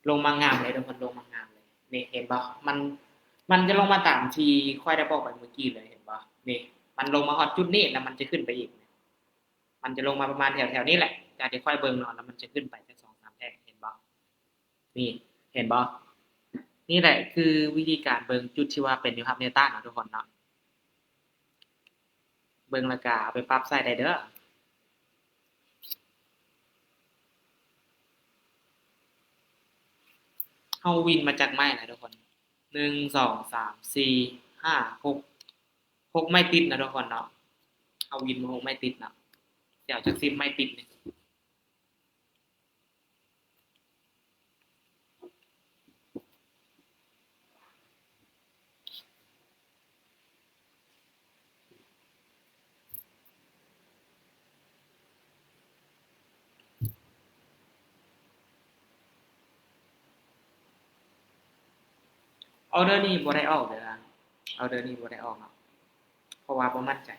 ລົງມາງາມເລີຍທຸກຄົນ ລົງມາງາມເລີຍ. ນີ້ເຫັນບໍ່? ມັນ ມັນຈະລົງມາຕາມທີ່ຂ້ອຍໄດ້ບອກໄປເມື່ອກີ້ເລີຍ ເຫັນບໍ່? ນີ້ ມັນລົງມາຮອດຈຸດນີ້ ແລ້ວມັນຈະຂຶ້ນໄປອີກ. ມັນຈະລົງມາປະມານແຖວໆນີ້ແຫຼະ ຈາກທີ່ຂ້ອຍເບິ່ງເນາະ ແລ້ວມັນຈະຂຶ້ນໄປຈັກສອງສາມແທ່ງ ເຫັນບໍ່? ນີ້ ເຫັນບໍ່? ນີ້ແຫຼະຄືວິທີການເບິ່ງຈຸດທີ່ວ່າເປັນແນວຮັບແນວຕ້ານເນາະທຸກຄົນເນາະ. ເບິ່ງແລ້ວກະເອົາໄປປັບໃຊ້ໄດ້ເດີ້. ເຮົາວິນມາຈັກໄມ້ລະທຸກຄົນ? ໜຶ່ງ ສອງ ສາມ ສີ່ ຫ້າ ຫົກ ຫົກໄມ້ຕິດນະທຸກຄົນເນາະ. ເຮົາວິນມາຫົກໄມ້ຕິດເນາະ ຊິເອົາຈັກສິບໄມ້ຕິດນີ້. ອໍເດີນີ້ບໍ່ໄດ້ອອກເດີ້ ອໍເດີນີ້ບໍ່ໄດ້ອອກເນາະ ເພາະວ່າບໍ່ໝັ້ນໃຈ.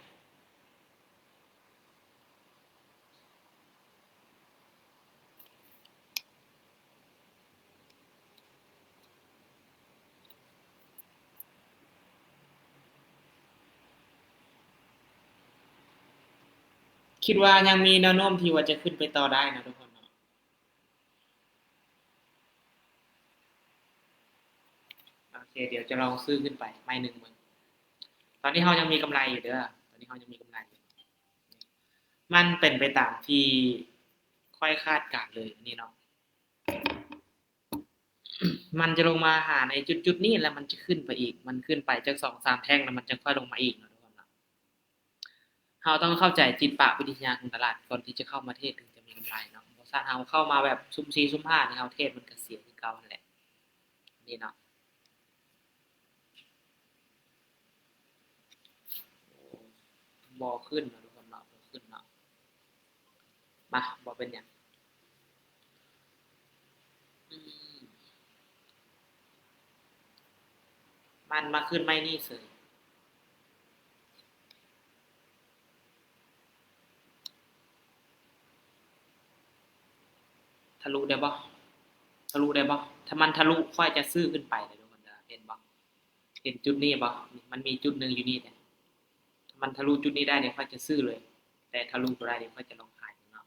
ຄິດວ່າຍັງມີແນວໂນ້ມທີ່ວ່າຈະຂຶ້ນໄປຕໍ່ໄດ້ເນາະທຸກຄົນເນາະ. ໂອເຄ ດຽວຈະລອງຊື້ຂຶ້ນໄປໄມ້ໜຶ່ງເບິ່ງ. ຕອນນີ້ເຮົາຍັງມີກຳໄລຢູ່ເດີ້ ຕອນນີ້ເຮົາຍັງມີກຳໄລຢູ່. ມັນເປັນໄປຕາມທີ່ຂ້ອຍຄາດການເລີຍນີ້ເນາະ. ມັນຈະລົງມາຫາໃນຈຸດໆນີ້ ແລ້ວມັນຈະຂຶ້ນໄປອີກ ມັນຂຶ້ນໄປຈັກສອງສາມແທ່ງ ແລ້ວມັນຈະຄ່ອຍລົງມາອີກເນາະທຸກຄົນເນາະ. ເຮົາຕ້ອງເຂົ້າໃຈຈິດປະວິທະຍາຂອງຕະຫຼາດກ່ອນທີ່ຈະເຂົ້າມາເທຣດ ເຖິງຈະມີກຳໄລເນາະ. ບໍ່ຊັ້ນເຮົາເຂົ້າມາແບບສຸ່ມສີ່ສຸ່ມຫ້ານີ້ ເຮົາເທຣດມັນກໍເສຍຄືເກົ່າຫັ້ນແຫຼະ ນີ້ເນາະ. ບໍ່ຂຶ້ນເນາະທຸກຄົນເນາະ ບໍ່ຂຶ້ນເນາະ. ມາ ບໍ່ເປັນຫຍັງ. ອືມ ມັນມາຂຶ້ນໄມ້ນີ້ເສີຍ. ທະລຸໄດ້ບໍ່? ທະລຸໄດ້ບໍ່? ຖ້າມັນທະລຸ ຂ້ອຍຈະຊື້ຂຶ້ນໄປເດີ້ທຸກຄົນເດີ້. ເຫັນບໍ່? ເຫັນຈຸດນີ້ບໍ່? ມັນມີຈຸດໜຶ່ງຢູ່ນີ້ເດ້. ມັນທະລຸຈຸດນີ້ໄດ້ນີ້ ຂ້ອຍຈະຊື້ເລີຍ, ແຕ່ທະລຸບໍ່ໄດ້ນີ້ ຂ້ອຍຈະລອງຂາຍເບິ່ງເນາະ.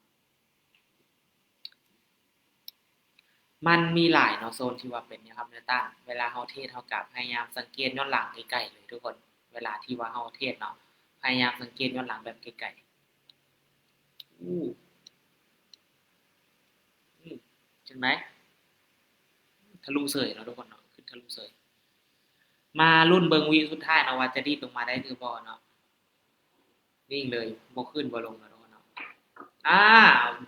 ມັນມີຫຼາຍເນາະ ໂຊນທີ່ວ່າເປັນແນວຮັບແນວຕ້ານ. ເວລາເຮົາເທຣດ ເຮົາກະພະຍາຍາມສັງເກດຍ້ອນຫຼັງໄກໆເລີຍທຸກຄົນ. ເວລາທີ່ວ່າເຮົາເທຣດເນາະ ພະຍາຍາມສັງເກດຍ້ອນຫຼັງແບບໄກໆ. ອູ້ ອືມ ຈັ່ງໃດ? ທະລຸເສີຍເນາະທຸກຄົນເນາະ ຂຶ້ນທະລຸເສີຍ. ມາລຸ້ນເບິ່ງວິສຸດທ້າຍເນາະ ວ່າຈະດີດລົງມາໄດ້ຫຼືບໍ່ເນາະ. ນິ່ງເລີຍ ບໍ່ຂຶ້ນບໍ່ລົງເນາະທຸກຄົນເນາະ. ອາ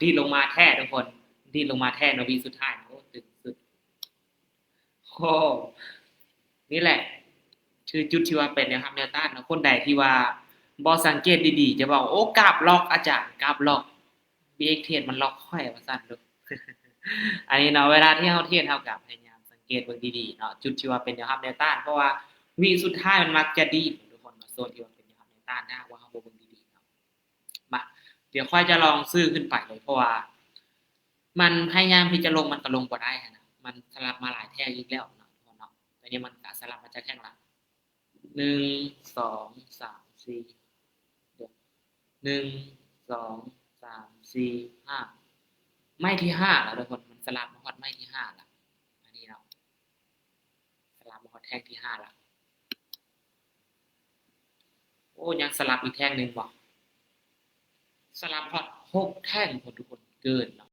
ດີດລົງມາແທ້ທຸກຄົນ ດີດລົງມາແທ້ເນາະ ວິສຸດທ້າຍ. ໂອ້ ຕຶງສຸດ. ໂອ້ ນີ້ແຫຼະ ຄືຈຸດທີ່ວ່າເປັນແນວຮັບແນວຕ້ານເນາະ. ຄົນໃດທີ່ວ່າບໍ່ສັງເກດດີໆ ຈະບອກ ໂອ້ ກາບລັອກ ອາຈານ ກາບລັອກ. ບີເອັກເທຣດມັນລັອກຂ້ອຍວ່າຊັ້ນເດີ້. ອັນນີ້ເນາະ ເວລາທີ່ເຮົາເທຣດ ເຮົາກໍພະຍາຍາມສັງເກດເບິ່ງດີໆເນາະ ຈຸດທີ່ວ່າເປັນແນວຮັບແນວຕ້ານ ເພາະວ່າວິສຸດທ້າຍມັນມັກຈະດີດທຸກຄົນເນາະ ໂຊນທີ່ວ່າເປັນແນວຮັບແນວຕ້ານ. ຖ້າຫາກວ່າເຮົາບໍ່ເບິ່ງດີໆເນາະ ມາ ດຽວຂ້ອຍຈະລອງຊື້ຂຶ້ນໄປເລີຍ ເພາະວ່າມັນພະຍາຍາມທີ່ຈະລົງ ມັນກໍລົງບໍ່ໄດ້ຫັ້ນນະ. ມັນສະຫຼັບມາຫຼາຍແທ່ງອີກແລ້ວເນາະ ທຸກຄົນເນາະ. ຕອນນີ້ມັນກໍສະຫຼັບມາຈາກແທ່ງລະ ໜຶ່ງ ສອງ ສາມ ສີ່ ດຽວ ໜຶ່ງ ສອງ ສາມ ສີ່ ຫ້າ ໄມ້ທີຫ້າລະທຸກຄົນ. ມັນສະຫຼັບມາຮອດໄມ້ທີຫ້າລະ ອັນນີ້ເນາະ ສະຫຼັບມາຮອດແທ່ງທີຫ້າລະ. ໂອ້ ຍັງສະຫຼັບອີກແທ່ງໜຶ່ງບໍ່? ສະຫຼັບຮອດຫົກແທ່ງພຸ້ນທຸກຄົນ ເກີນເນາະ.